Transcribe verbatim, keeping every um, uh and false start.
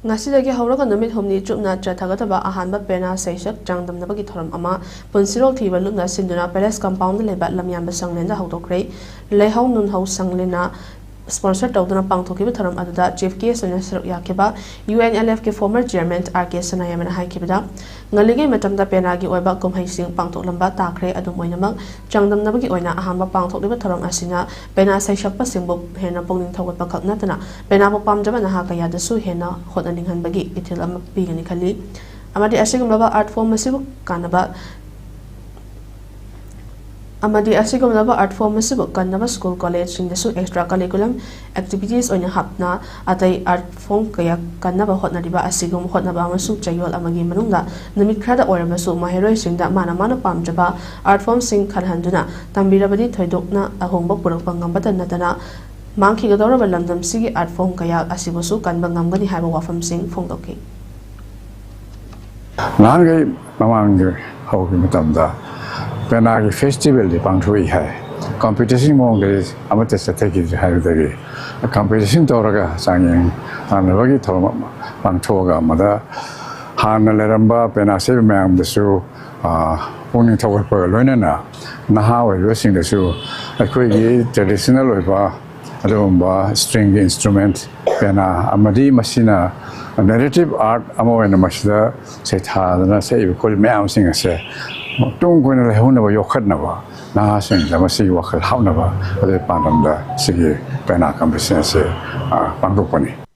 ꯉꯁꯤꯗꯒꯤ ꯍꯧꯔꯒ ꯅꯨꯃꯤꯠ ꯍꯨꯝꯅꯤ ꯆꯨꯞꯅ ꯆꯠꯊꯒꯗꯕ ꯑꯍꯥꯟꯕ ꯄꯦꯅꯥ ꯁꯩꯁꯛ ꯆꯥꯡꯗꯝꯅꯕꯒꯤ ꯊꯧꯔꯝ ꯑꯃ ꯄꯨꯟꯁꯤꯔꯣꯜ ꯊꯤꯕ ꯂꯨꯞꯅ ꯁꯤꯟꯗꯨꯅ Palace Compoundꯗ ꯂꯩꯕ ꯂꯝꯌꯥꯟꯕ ꯁꯪꯂꯦꯟꯗ ꯍꯧꯗꯣꯛꯈ꯭ꯔꯦ꯫ ꯂꯩꯍꯧ ꯅꯨꯡꯍꯧ ꯁꯪꯂꯦꯟꯅ sponsor ꯇꯧꯗꯨꯅ ꯄꯥꯡꯊꯣꯛꯈꯤꯕ ꯊꯧꯔꯝ ꯑꯗꯨꯗ Chief Guest ꯑꯣꯏꯅ ꯁꯔꯨꯛ ꯌꯥꯈꯤꯕ UNLFꯀꯤ former Chairman R K ꯁꯅꯥꯌꯥꯏꯃꯅ ꯍꯥꯏꯈꯤꯕꯗ, ꯉꯜꯂꯤꯉꯩ ꯃꯇꯝꯗ ꯄꯦꯅꯥꯒꯤ ꯑꯣꯏꯕ ꯀꯨꯝꯍꯩꯁꯤꯡ ꯄꯥꯡꯊꯣꯛꯂꯝꯕ ꯇꯥꯈ꯭ꯔꯦ꯫ ꯑꯗꯨꯝ ꯑꯣꯏꯅꯃꯛ, ꯆꯥꯡꯗꯝꯅꯕꯒꯤ ꯑꯣꯏꯅ ꯑꯍꯥꯟꯕ ꯄꯥꯡꯊꯣꯛꯂꯤꯕ ꯊꯧꯔꯝ ꯑꯁꯤꯅ ꯄꯦꯅꯥ ꯁꯩꯁꯛꯄꯁꯤꯡꯕꯨ ꯍꯦꯟꯅ ꯄꯨꯛꯅꯤꯡ ꯊꯧꯒꯠꯄ ꯈꯛ ꯅꯠꯇꯅ, ꯄꯦꯅꯥꯕꯨ ꯄꯥꯝꯖꯕ ꯅꯍꯥ ꯀꯌꯥꯗꯁꯨ ꯍꯦꯟꯅ ꯍꯣꯠꯅꯅꯤꯡꯍꯟꯕꯒꯤ ꯏꯊꯤꯜ ꯑꯃ ꯄꯤꯒꯅꯤ ꯈꯜꯂꯤ꯫ ꯑꯃꯗꯤ ꯑꯁꯤꯒꯨꯝꯂꯕ art form ꯑꯁꯤꯕꯨ ꯀꯥꯟꯅꯕ ꯑꯃꯗꯤ ꯑꯁꯤꯒꯨꯝꯂꯕ art form ꯑꯁꯤꯕꯨ ꯀꯟꯅꯕ school collegeꯁꯤꯡꯗꯁꯨ extra curriculum activities ꯑꯣꯏꯅ ꯍꯥꯞꯅ ꯑꯇꯩ art form ꯀꯌꯥ ꯀꯟꯅꯕ ꯍꯣꯠꯅꯔꯤꯕ ꯑꯁꯤꯒꯨꯝ ꯍꯣꯠꯅꯕ ꯑꯃꯁꯨꯡ ꯆꯌꯣꯜ ꯑꯃꯒꯤ ꯃꯅꯨꯡꯗ ꯅꯨꯃꯤꯠ ꯈꯔꯗ ꯑꯣꯏꯔꯕꯁꯨ ꯃꯍꯩꯔꯣꯏꯁꯤꯡꯗ ꯃꯥꯅ ꯃꯥꯅ ꯄꯥꯝꯖꯕ art formꯁꯤꯡ ꯈꯜꯍꯟꯗꯨꯅ ꯇꯝꯕꯤꯔꯕꯗꯤ ꯊꯣꯏꯗꯣꯛꯅ ꯑꯍꯣꯡꯕ ꯄꯨꯔꯛꯄ ꯉꯝꯕꯇ ꯅꯠꯇꯅ, ꯃꯥꯡꯈꯤꯒꯗꯧꯔꯕ ꯂꯝꯗꯝꯁꯤꯒꯤ art form ꯀꯌꯥ ꯑꯁꯤꯕꯨꯁꯨ ꯀꯟꯕ ꯉꯝꯒꯅꯤ ꯍꯥꯏꯕ ꯋꯥꯐꯝꯁꯤꯡ ꯐꯣꯡꯗꯣꯛꯈꯤ꯫ ꯅꯍꯥꯟꯈꯩ ꯃꯃꯥꯡꯒꯤ ꯍꯧꯈꯤꯕ ꯃꯇꯝꯗ ꯄꯦꯅꯥꯒꯤ festivalꯗꯤ ꯄꯥꯡꯊꯣꯛꯏ ꯍꯥꯏ꯫ Competition ꯃꯑꯣꯡꯗꯗꯤ ꯑꯃꯠꯇ ꯆꯠꯊꯈꯤꯗ꯭ꯔꯤ ꯍꯥꯏꯕꯗꯒꯤ, competition ꯇꯧꯔꯒ ꯆꯥꯡꯌꯦꯡ ꯇꯥꯟꯅꯕꯒꯤ ꯊꯧꯔꯝ ꯑꯃ ꯄꯥꯡꯊꯣꯛꯑꯒ, ꯑꯃꯗ ꯍꯥꯟꯅ ꯂꯩꯔꯝꯕ ꯄꯦꯅꯥ ꯁꯩꯕ ꯃꯌꯥꯝꯗꯁꯨ, ꯑ, ꯄꯨꯛꯅꯤꯡ ꯊꯧꯒꯠꯄꯒ ꯂꯣꯏꯅꯅ ꯅꯍꯥ ꯑꯣꯏꯔꯤꯕꯁꯤꯡꯗꯁꯨ ꯑꯩꯈꯣꯏꯒꯤ traditional ꯑꯣꯏꯕ ꯑꯗꯨꯒꯨꯝꯕ stringꯒꯤ instrument ꯄꯦꯅꯥ ꯑꯃꯗꯤ ꯃꯁꯤꯅ narrative art ꯑꯃ ꯑꯣꯏꯅ ꯃꯁꯤꯗ ꯁꯩꯊꯥꯗꯨꯅ ꯁꯛꯏꯕ ꯈꯣꯠꯂꯤꯕ ꯃꯌꯥꯝꯁꯤꯡ ꯑꯁꯦ ꯇꯨꯡ ꯀꯣꯏꯅ ꯂꯩꯍꯧꯅꯕ, ꯌꯣꯛꯈꯠꯅꯕ, ꯅꯍꯥꯁꯤꯡꯗ ꯃꯁꯤꯒꯤ ꯋꯥꯈꯜ ꯍꯥꯞꯅꯕ ꯑꯗꯨꯒꯤ ꯄꯥꯟꯗꯝꯗ ꯁꯤꯒꯤ ꯄꯦꯅꯥ competition ꯑꯁꯤ, ꯑ, ꯄꯥꯡꯊꯣꯛꯄꯅꯤ꯫